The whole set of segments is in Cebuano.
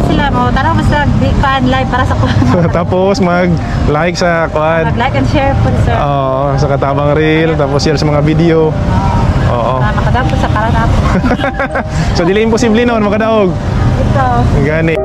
sila mo, tanaw mo sila big fan live para sa kuan. Tapos mag-like sa kuan. Mag-like and share po, sir. Oo, sa Katabang Reel, tapos share sa mga video. Oo. Para makadaog po sa karan ako. So dili imposible noon makadaog. Ito. Gani.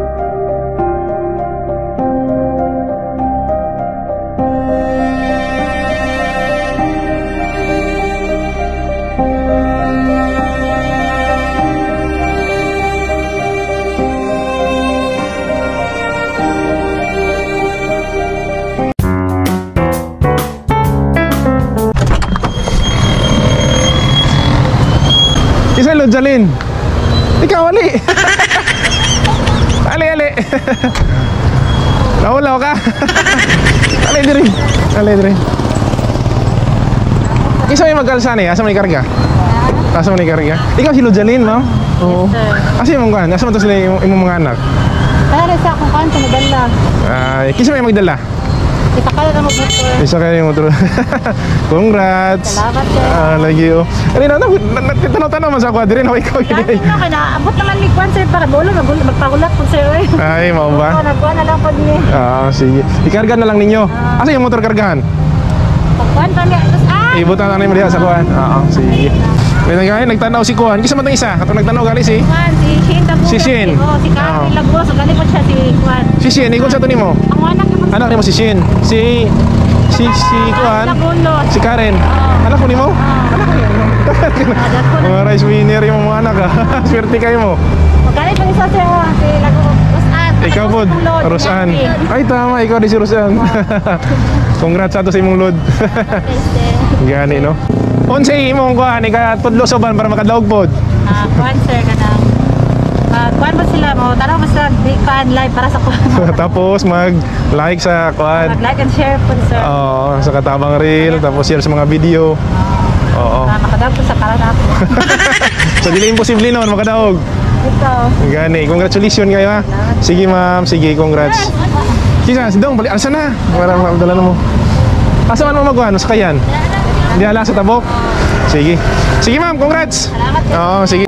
Isa Lojalin. Ikaw ali. Ali ali. Naulaw ka. Ali diri. Ali diri. Isa may magkalsa ni, asa man ikarga? Asa man ikarga? Ikaw si Lojalin, ma'am? Oo. Yes, sir. Asa imong kuan? Asa man to sila imong mga anak? Para sa akong kuan sa madala. Ay, kinsa may magdala? Ipakala na mo motor. Isa kayo yung motor. Congrats. Salamat, sir. Ah, lagi oh. Ali na, tanaw-tanaw man sa ako diri na ikaw Dati gid. no, kaya naabot naman ni kuan, sir, para bolo, magpagulat po, sir. Oy. Ay, mao ba? Oo, nagkuan na lang po ni. Ah, sige. Ikarga na lang ninyo. Asa yung motor kargahan? Pagkuan pa niya. Tapos, ah! Ibutan na nimo diha sa kuan. Oo, sige. May nagay nagtanaw si kuan. Kinsa man tong isa? Katong nagtanaw gali si Kuan, si Shane Tabuga. Si Shane. Oo, si Karen Oo. Lagos. So, galing po siya si Kuan. Si Shane, ikon sa to nimo. Ang anak niya. Anak nimo si Shane. Si si si kuan. Lagulo. Si Karen. Anak ko nimo? Anak ko nimo. Mga rice winner yung mga anak ah. Swerte kayo mo. Galing pa isa siya, si Lago. Rosan. Ikaw po, Rosan. Ay tama, ikaw din si Rosan. Congrats ato sa imong load. Gani no. Unsay imong kuan ikatudlo sa uban para makadaog pod. Ah, kuan sir kanang. Ah, kuan mo sila mo, tanaw mo sila big fan live para sa kuan. Tapos mag-like sa kuan. Mag-like and share po, sir. Oo, sa Katabang Reel, tapos share sa mga video. Oo. Para makadaog po sa karan ako. So dili imposible noon makadaog. Ito. Gani, congratulations kayo ha. Sige ma'am, sige, congrats. Kisa, si Dong, balik, alsa na. Para makadala na mo. Asa man mo magkuhan? Sa kayan? Hindi ala, sa tabok? Sige. Sige ma'am, congrats. Salamat. Oo, sige.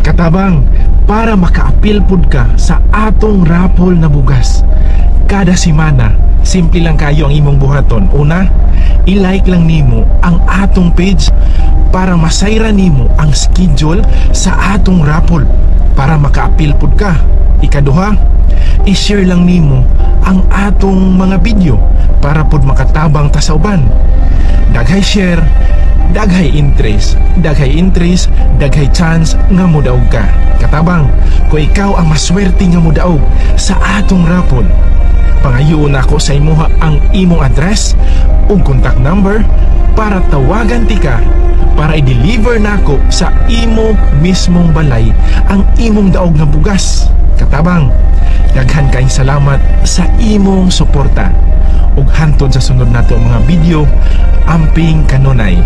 Katabang, para makaapil pud ka sa atong rapol na bugas. Kada semana, simple lang kayo ang imong buhaton. Una, i-like lang nimo ang atong page para masayra nimo ang schedule sa atong rapol para makaapil pud ka. Ikaduha, i-share lang nimo ang atong mga video para pud makatabang ta sa uban. Daghay share, daghay interest, daghay interest, daghay chance nga modaog ka. Katabang, kung ikaw ang maswerte nga modaog sa atong rapol, pangayoon nako sa imuha ang imong address ug contact number para tawagan ti ka para i-deliver nako sa imo mismong balay ang imong daog nga bugas. Katabang, daghan kayong salamat sa imong suporta. Ug hantod sa sunod nato mga video, amping kanunay.